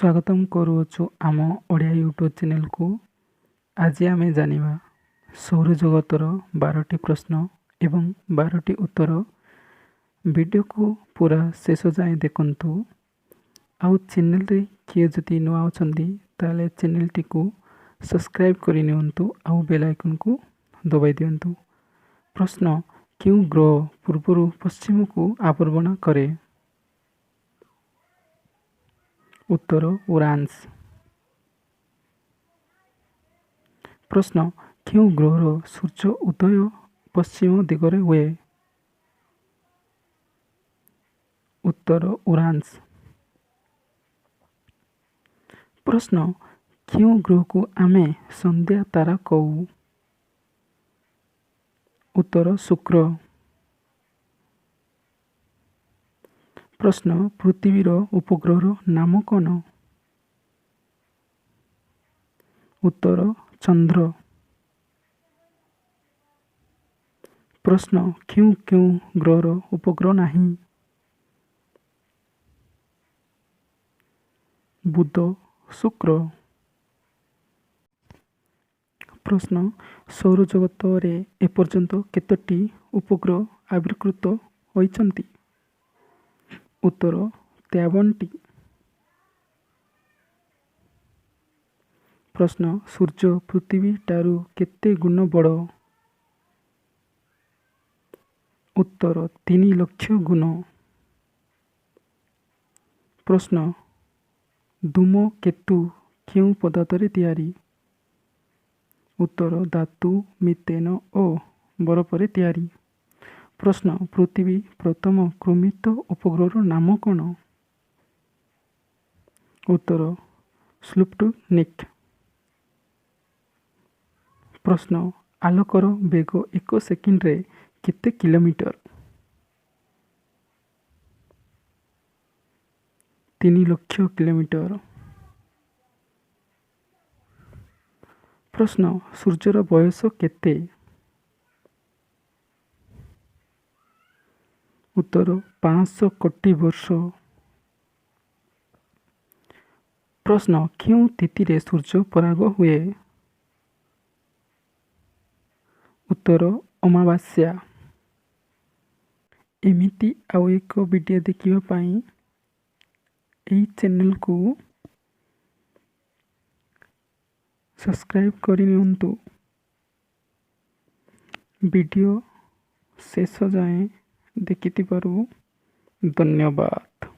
ସ୍ୱାଗତମ କରୁଅଛୁ ଆମ ଓଡ଼ିଆ ୟୁଟ୍ୟୁବ୍ ଚ୍ୟାନେଲକୁ। ଆଜି ଆମେ ଜାଣିବା ସୌରଜଗତର 12ଟି ପ୍ରଶ୍ନ ଏବଂ 12ଟି ଉତ୍ତର। ଭିଡ଼ିଓକୁ ପୁରା ଶେଷ ଯାଏଁ ଦେଖନ୍ତୁ। ଆଉ ଚ୍ୟାନେଲରେ କିଏ ଯଦି ନୂଆ ଅଛନ୍ତି, ତାହେଲେ ଚ୍ୟାନେଲଟିକୁ ସବସ୍କ୍ରାଇବ୍ କରିନିଅନ୍ତୁ ଆଉ ବେଲ୍ ଆଇକନ୍କୁ ଦବାଇ ଦିଅନ୍ତୁ। ପ୍ରଶ୍ନ: କେଉଁ ଗ୍ରହ ପୂର୍ବରୁ ପଶ୍ଚିମକୁ ଆବର୍ତ୍ତନ କରେ? ଉତ୍ତର: ୟୁରାନସ୍। ପ୍ରଶ୍ନ: କେଉଁ ଗ୍ରହର ସୂର୍ଯ୍ୟ ଉଦୟ ପଶ୍ଚିମ ଦିଗରେ ହୁଏ? ଉତ୍ତର: ୟୁରାନସ୍। ପ୍ରଶ୍ନ: କେଉଁ ଗ୍ରହକୁ ଆମେ ସନ୍ଧ୍ୟା ତାରା କହୁ? ଉତ୍ତର: ଶୁକ୍ର। ପ୍ରଶ୍ନ: ପୃଥିବୀର ଉପଗ୍ରହର ନାମ କଣ? ଉତ୍ତର: ଚନ୍ଦ୍ର। ପ୍ରଶ୍ନ: କେଉଁ କେଉଁ ଗ୍ରହର ଉପଗ୍ରହ ନାହିଁ? ବୁଧ, ଶୁକ୍ର। ପ୍ରଶ୍ନ: ସୌରଜଗତରେ ଏପର୍ଯ୍ୟନ୍ତ କେତୋଟି ଉପଗ୍ରହ ଆବିଷ୍କୃତ ହୋଇଛନ୍ତି? ଉତ୍ତର: 53ଟି। ପ୍ରଶ୍ନ: ସୂର୍ଯ୍ୟ ପୃଥିବୀଠାରୁ କେତେ ଗୁଣ ବଡ଼? ଉତ୍ତର: 3 ଲକ୍ଷ ଗୁଣ। ପ୍ରଶ୍ନ: ଧୂମକେତୁ କେଉଁ ପଦାର୍ଥରେ ତିଆରି? ଉତ୍ତର: ଧାତୁ, ମିଥେନ ଓ ବରଫରେ ତିଆରି। ପ୍ରଶ୍ନ: ପୃଥିବୀ ପ୍ରଥମ କ୍ରମିତ ଉପଗ୍ରହର ନାମ କଣ? ଉତ୍ତର: ସ୍ପୁଟନିକ୍। ପ୍ରଶ୍ନ: ଆଲୋକର ବେଗ ଏକ ସେକେଣ୍ଡରେ କେତେ କିଲୋମିଟର? 3 ଲକ୍ଷ କିଲୋମିଟର। ପ୍ରଶ୍ନ: ସୂର୍ଯ୍ୟର ବୟସ କେତେ? ଉତ୍ତର: 500 କୋଟି ବର୍ଷ। ପ୍ରଶ୍ନ: କେଉଁ ତିଥିରେ ସୂର୍ଯ୍ୟ ପରାଗ ହୁଏ? ଉତ୍ତର: ଅମାବାସ୍ୟା। ଏମିତି ଆଉ ଏକ ଭିଡ଼ିଓ ଦେଖିବା ପାଇଁ ଏହି ଚ୍ୟାନେଲକୁ ସବସ୍କ୍ରାଇବ୍ କରିନିଅନ୍ତୁ। ଭିଡ଼ିଓ ଶେଷ ଯାଏଁ ଦେଖିଥିବାରୁ ଧନ୍ୟବାଦ।